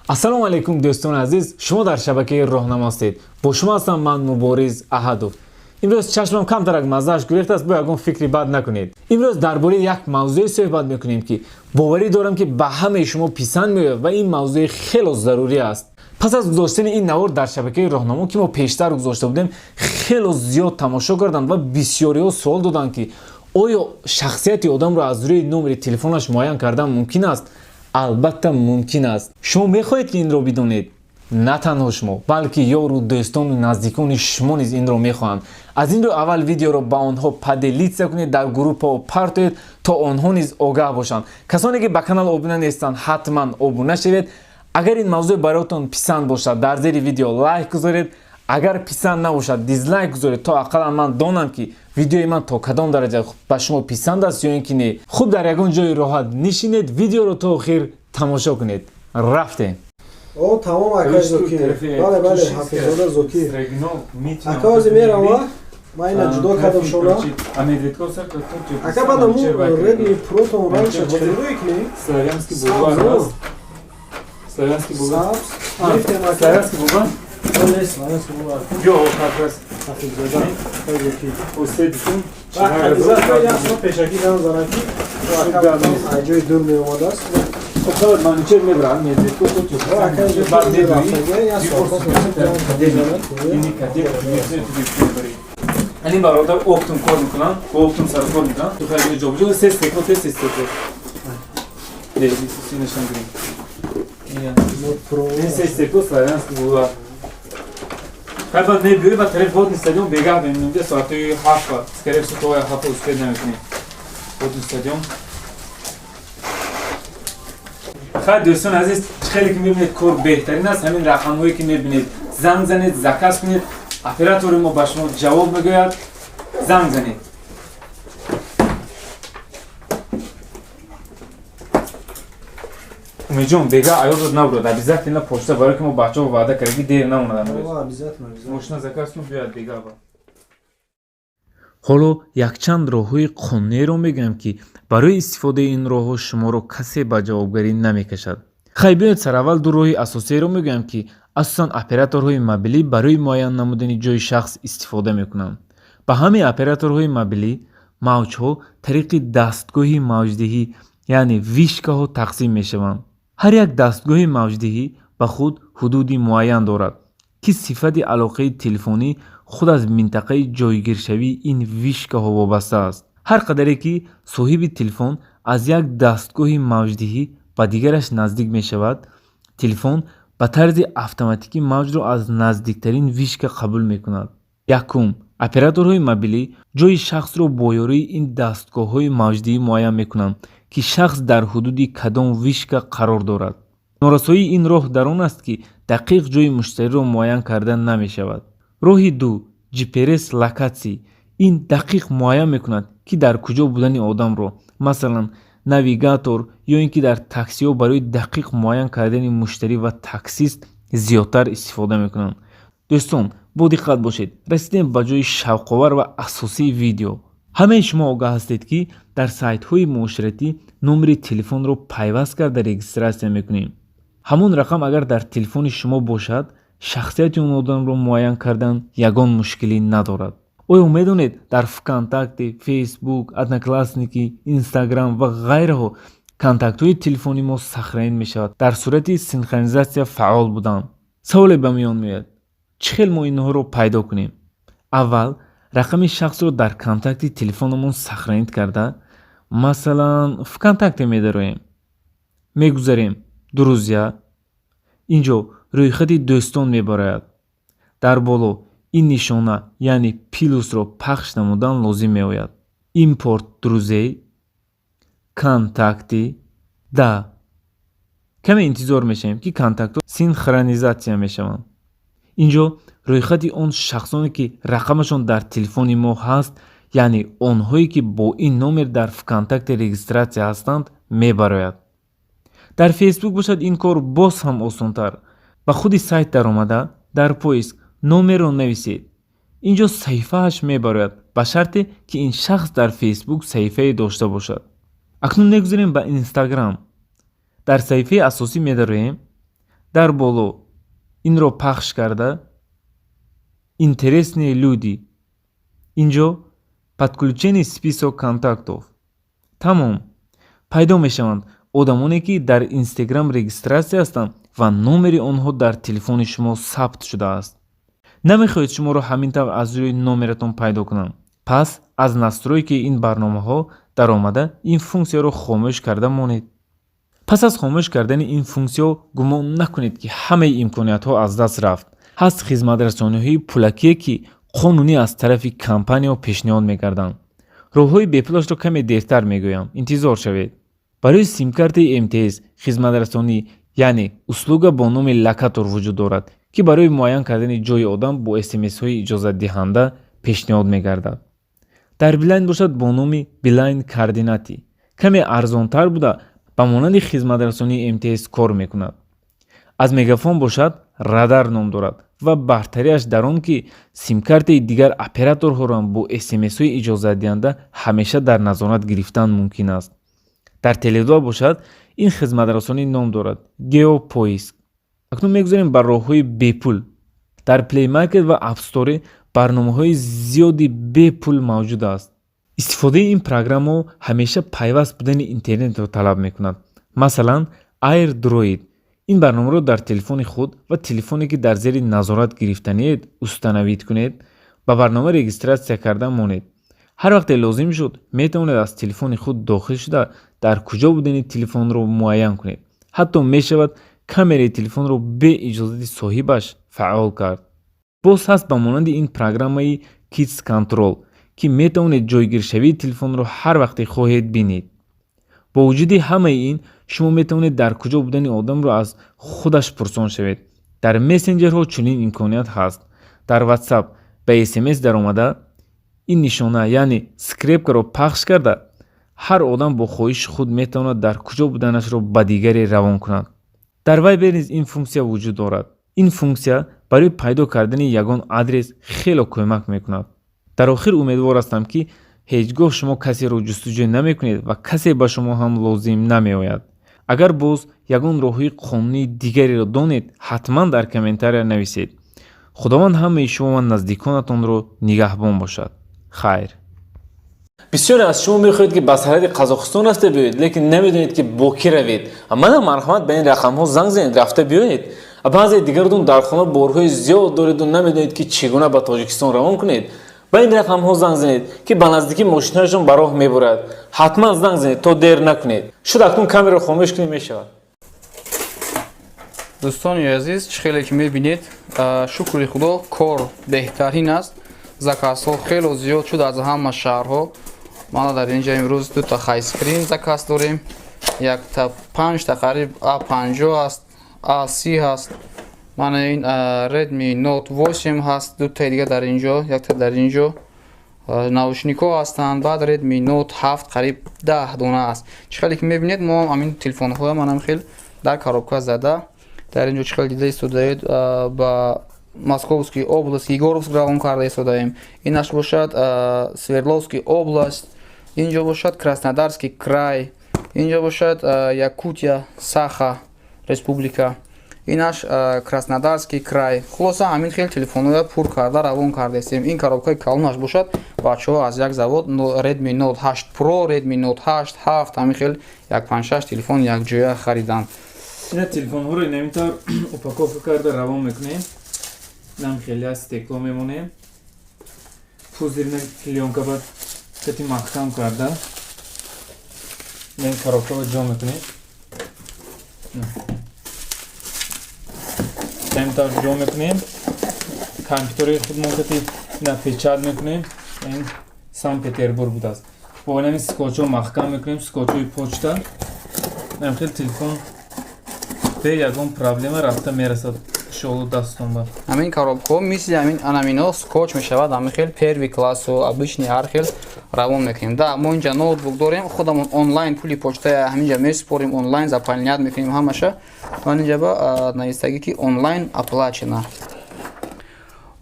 Ассалому алайкум, дӯстони азиз, шумо дар шабакаи Роҳнамо ҳастед. Бо шумо ҳастам ман, Мубориз Аҳадов. Имрӯз чашмам камтарак маззааш гурехтааст, бо ягон фикри бад накунед. Имрӯз дар бораи як мавзӯе суҳбат мекунем, ки боварӣ дорам, ки ба ҳамаи шумо писанд меояд ва ин мавзӯи хело зарурӣ аст. Пас аз гузоштани ин навор дар шабакаи Роҳнамо, ки мо пештар гузошта будем, хело зиёд тамошо карданд ва бисёриҳо суол доданд, ки оё шахсияти одамро аз рӯи номери телефонаш муайян кардан мумкин аст? Албатта, мумкин аст. Шумо мехоҳед, ки инро бидонед? На танҳо шумо, балки ёру дӯстону наздикони шумо низ инро мехоҳанд. Аз ин рӯ аввал видеоро ба онҳо поделиться кунед, дар группао партоед, то онҳо низ огаҳ бошанд. Касоне ки ба канал обуна нестанд, ҳатман обуна шавед. Агар ин мавзӯъ бароятон писанд бошад, дар зери видео лайк гузоред. Агар писанд набошад, дизлайк гузоред, то ақаллан ман донам, ки видеои ман то кадом дараҷа ба шумо писанд аст ё ин ки не. Хуб, дар ягон ҷои роҳат нишинед, видеоро то охир тамошо кунед. Рафтем. О, тамом, акай Зокир. Бале, бале, Ҳафиззода Зокир. Ака, ҳозир мерава. Ман ина ҷудо кардам шона. Ака, баъд аму Redmi Pro тон рангша чӣ рӯй кунем? Славянский бульвар аст. Славянский бульвар. Сабз. Гирифтем, ака. Славянский бульвар? Не, Славянский бульвар. Ё, как раз. Ҳафиззода. Акай Зокир. Устедитун. Ҳафиззода як соат пешакӣ дам занад, ки ака аз ҷои дур меомадааст. Хоб, Манучер мебарад, Медведко тут. Акай Зокир рафтага, як соат пас занад. Ини катек мебарӣ. Ани бародар оптом кор мекунанд, бо оптом сар кор мекунанд. Ту хайр ҷобиҷо се стекло, те се стекло. Не, синашон гирем. Ин се стекло, Славянский бульвар. Хайр, баъд мебиёи ба тарафи Водный стадион, бегаҳ мемонем, соатҳои 7, скорее всего, то 7 успеть намекунем. Водный стадион. Хайр, дӯстони азиз, хеле ки мебинед, кор беҳтарин аст. Ҳамин рақамҳое ки мебинед, занг занед, заказ кунед. Оператори мо ба шумо ҷавоб мегӯяд. Занг занед. Умедҷон, бега аёдот набурад, обязательно почта, барои ки мо бачаҳо ваъда кардем, ки дер намонад амрӯз. Обязательно, обязательно. Мошина заказ кун, биёяд бега ба. Ҳоло якчанд роҳҳои қонуниеро мегӯям, ки барои истифодаи ин роҳҳо шуморо касе ба ҷавобгарӣ намекашад. Хай, биёед, сараввал ду роҳи асосиеро мегӯям, ки асосан операторҳои мобилӣ барои муайян намудани ҷои шахс истифода мекунанд. Ба ҳамаи операторҳои мобилӣ мавҷҳо тариқи дастгоҳи мавҷдиҳӣ, яъне вышкаҳо, тақсим мешаванд. Ҳар як дастгоҳи мавҷдиҳӣ ба худ ҳудуди муайян дорад, ки сифати алоқаи телефонӣ худ аз минтақаи ҷойгиршавии ин вышкаҳо вобаста аст. Ҳар қадаре ки соҳиби телефон аз як дастгоҳи мавҷдиҳӣ ба дигараш наздик мешавад, телефон ба тарзи автоматикӣ мавҷро аз наздиктарин вышка қабул мекунад. Якум, операторҳои мобилӣ ҷои шахсро бо ёрии ин дастгоҳҳои мавҷдиҳӣ муайян мекунанд, ки шахс дар ҳудуди кадом вышка қарор дорад. Норасоии ин роҳ дар он аст, ки дақиқ ҷои муштариро муайян карда намешавад. Роҳи ду, GPS локатсия. Ин дақиқ муайян мекунад, ки дар куҷо будани одамро. Масалан, навигатор ё ин ки дар таксиҳо барои дақиқ муайян кардани муштарӣ ва таксист зиёдтар истифода мекунанд. Дӯстон, бо диққат бошед, расидем ба ҷои шавқовар ва асосии видео. Ҳамаи шумо огаҳ ҳастед, ки дар сайтҳои муоширатӣ номери телефонро пайваст карда регистрация мекунем. Ҳамон рақам агар дар телефони шумо бошад, шахсияти он одамро муайян кардан ягон мушкилӣ надорад. Оё медонед, дар ВКонтакте, Фейсбук, Одноклассники, Инстаграм ва ғайраҳо контактҳои телефони мо сохранить мешавад дар сурати синхронизатсия фаъол будан? Саволе ба миён меояд: чӣ хел мо инҳоро пайдо кунем? Аввал рақами шахсро дар контакти телефонамон сохранить карда, масалан, ВКонтакте медароем, мегузарем «Друзья». Инҷо рӯйхати дӯстон мебарояд. Дар боло ин нишона, яъне плюсро пахш намудан лозим меояд. «Импорт друзей», «Контакты», «Да». Каме интизор мешавем, ки контактҳо синхронизатсия мешаванд. Инҷо рӯйхати он шахсоне, ки рақамашон дар телефони мо ҳаст, яъне онҳое, ки бо ин номер дар ВКонтакте регистрация ҳастанд, мебарояд. Дар Фейсбук бошад, ин кор боз ҳам осонтар. Ба худи сайт даромада, дар поиск номерро нависед. Инҷо саҳифааш мебарояд, ба шарте ки ин шахс дар Фейсбук саҳифае дошта бошад. Акнун мегузарем ба Инстаграм. Дар саҳифаи асосӣ медароем. Дар боло инро пахш карда, «Интересные люди», инҷо «Подключенный список контактов». Тамом, пайдо мешаванд одамоне, ки дар Инстаграм регистрация ҳастанд ва номери онҳо дар телефони шумо сабт шудааст. Намехоҳед, шуморо ҳамин тавр аз рӯи номератон пайдо кунанд? Пас аз настройкаи ин барномаҳо даромада, ин функсияро хомӯш карда монед. Пас аз хомӯш кардани ин функсияҳо гумон накунед, ки ҳамаи имкониятҳо аз даст рафт. Ҳаст хизматрасониҳои пулакие, ки қонунӣ аз тарафи компанияҳо пешниҳод мекарданд. Роҳҳои бепулашро каме дертар мегӯям, интизор шавед. Барои симкартаи МТС хизматрасонӣ, яъне услуга бо номи «Локатор» вуҷуд дорад, ки барои муайян кардани ҷойи одам бо смсҳои иҷозатдиҳанда пешниҳод мегардад. Дар Билайн бошад, бо номи «Билайн координаты» каме арзонтар буда, ба монанди хизматрасонии МТС кор мекунад. Аз Мегафон бошад, «Радар» ном дорад ва бартариаш дар он, ки симкартаи дигар операторҳоро бо смсҳои иҷозатдиҳанда ҳамеша дар назорат гирифтан мумкин аст. Дар Теле2 бошад, ин хизматрасонӣ ном дорад «Геопоиск». Акнун мегузарем ба роҳҳои бепул. Дар Play Market ва App Store барномаҳои зиёди бепул мавҷуд аст. Истифодаи ин программаҳо ҳамеша пайваст будани интернетро талаб мекунад. Масалан, AirDroid. Ин барномаро дар телефони худ ва телефоне, ки дар зери назорат гирифтаниед, установить кунед, ба барнома регистрация карда монед. Ҳар вақте лозим шуд, метавонед аз телефони худ дохил шуда, дар куҷо будани телефонро муайян кунед. Ҳатто мешавад камераи телефонро бе иҷозати соҳибаш фаъол кард. Боз ҳаст ба монанди ин программаи Kids Control, ки метавонед ҷойгиршавии телефонро ҳар вақте хоҳед бинед. Бо вуҷуди ҳамаи ин, шумо метавонед дар куҷо будани одамро аз худаш пурсон шавед. Дар мессенҷерҳо чунин имконият ҳаст. Дар WhatsApp ба смс даромада, ин нишона, яъне скрепкаро пахш карда, ҳар одам бо хоҳиши худ метавонад дар куҷо буданашро ба дигаре равон кунад. Дар Viber низ ин функсия вуҷуд дорад. Ин функсия барои пайдо кардани ягон адрес хело кӯмак мекунад. Дар охир умедвор ҳастам, ки ҳеҷ гоҳ шумо касеро ҷустуҷӯ намекунед ва касе ба шумо ҳам лозим намеояд. Агар боз ягон роҳҳои қонунии дигареро донед, ҳатман дар комментария нависед. Худованд ҳамаи шумо ва наздиконатонро нигаҳбон бошад. Хайр. Бисёре аз шумо мехоҳед, ки ба сарҳади Қазоқистон рафта биёед, лекин намедонед, ки бо кӣ равед. Мана, марҳамат, ба ин рақамҳо занг занед, рафта биёед. Баъзе дигаратон дар хона борҳои зиёд дореду намедонед, ки чӣ гуна ба Тоҷикистон равон кунед. Ба ин рақамҳо занг занед, ки ба наздикӣ мошинҳояшон ба роҳ мебурад. Ҳатман занг занед, то дер накунед. Шуд, акнун камераро хомӯш кунед, мешавад. Дӯстони азиз, чӣ хеле ки мебинед, шукри Худо, кор беҳтарин аст. Заказҳо хело зиёд шуд аз ҳама шаҳрҳо. Мана, дар инҷа имрӯз дута хайскрин заказ дорем, якта, панҷта, қариб А50 аст, А30 ҳаст. Мана, ин Redmi Note 8 ҳаст, дутаи дига дар инҷо, якта дар инҷо. Наушникҳо ҳастанд. Баъд Redmi Note 7 қариб 10 дона аст. Чӣ хеле ки мебинед, мо ҳамин телефонҳоя манам хел дар коробка зада, дар инҷо чӣ хел дида истодаед, ба Московский область, Егоровск равон карда истодаем. Инаш бошад Свердловский область, инҷо бошад Краснодарский край, инҷо бошад Якутия, Саха республика, инаш Краснодарский край. Хулоса, ҳамин хел телефонҳоя пур карда равон кардаистем. Ин коробкаи калонаш бошад, бачаҳо аз як завод Redmi Note 8 Pro, Redmi Note 8, 7, ҳамин хел як панҷ-шаш телефон якҷоя хариданд. Ина телефонҳоро инамин тавр упаковка карда равон мекунем. Инам хеле аз стекло мемонем, пузырный плёнка ба кати маҳкам карда, ин коробкаро ҷо мекунем. Ин тавр ҷо мекунем. Компютери худмон кати ина печать мекунем. Ин Санкт Петербург будааст. Бо инами скотчҳо маҳкам мекунем, скотчҳои почта. Инам хел телефон бе ягон проблема рафта мерасад, иншоалло, дастон ба. Ҳамин коробкаҳо мисли ҳамин анамино скотч мешавад. Ҳамин хел первый классу, обычный, ҳар хел равон мекунем. Да, мо инҷа ноутбук дорем, худамон онлайн пули почтая ҳаминҷа месупорем, онлайн заполнять мекунем ҳамаша. Ман инҷа ба навистагӣ, ки онлайн оплачена.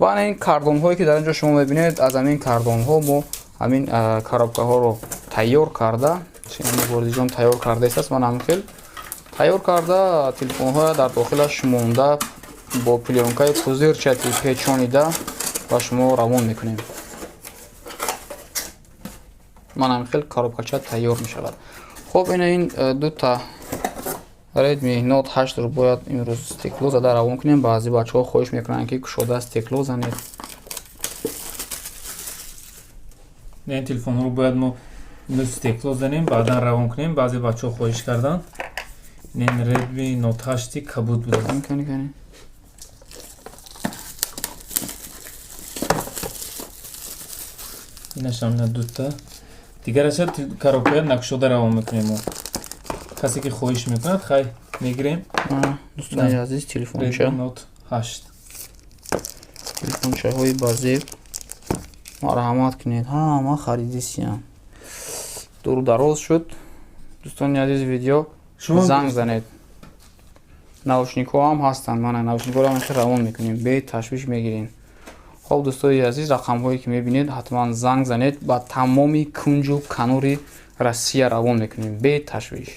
Ва ана ин картонҳое, ки дар инҷо шумо мебинед, аз ҳамин картонҳо мо ҳамин коробкаҳоро тайёр карда, муборизиҷон тайёр кардаистааст. Ман ҳамин хел Тайёр карда, телефонҳоя дар дохилаш монда, бо плёнкаи пузырчатый печонида ба шумо равон мекунем. Ман ҳамин хел коробкача тайёр мешавад. Хоб, ина ин дута Redmi Note 8-ро бояд имрӯз стекло зада равон кунем. Баъзе бачаҳо хоҳиш мекунанд, ки кушода стекло занед. Ин телефонҳоро бояд мо имрӯз стекло занем, баъдан равон кунем. Баъзе бачаҳо хоҳиш карданд. Ин Redmi Note 8 кабуд будааст. Кани, кани. Инашам на дута. Дигараша коробкая накушода равон мекунем мо. Касе ки хоҳиш мекунад, хай, мегирем. Дӯстони азиз, телефонча. Redmi Note 8. Телефончаҳои базеб, марҳамат кунед, ҳама харидисиям. Дуру дароз шуд, дӯстони азиз, видео. Занг занед. Наушникҳо ҳам ҳастанд. Мана, наушникҳоро ҳам равон мекунем, беташвиш мегирем. Хоб, дӯстои азиз, рақамҳое ки мебинед, ҳатман занг занед. Ба тамоми кунҷу канори Россия равон мекунем беташвиш.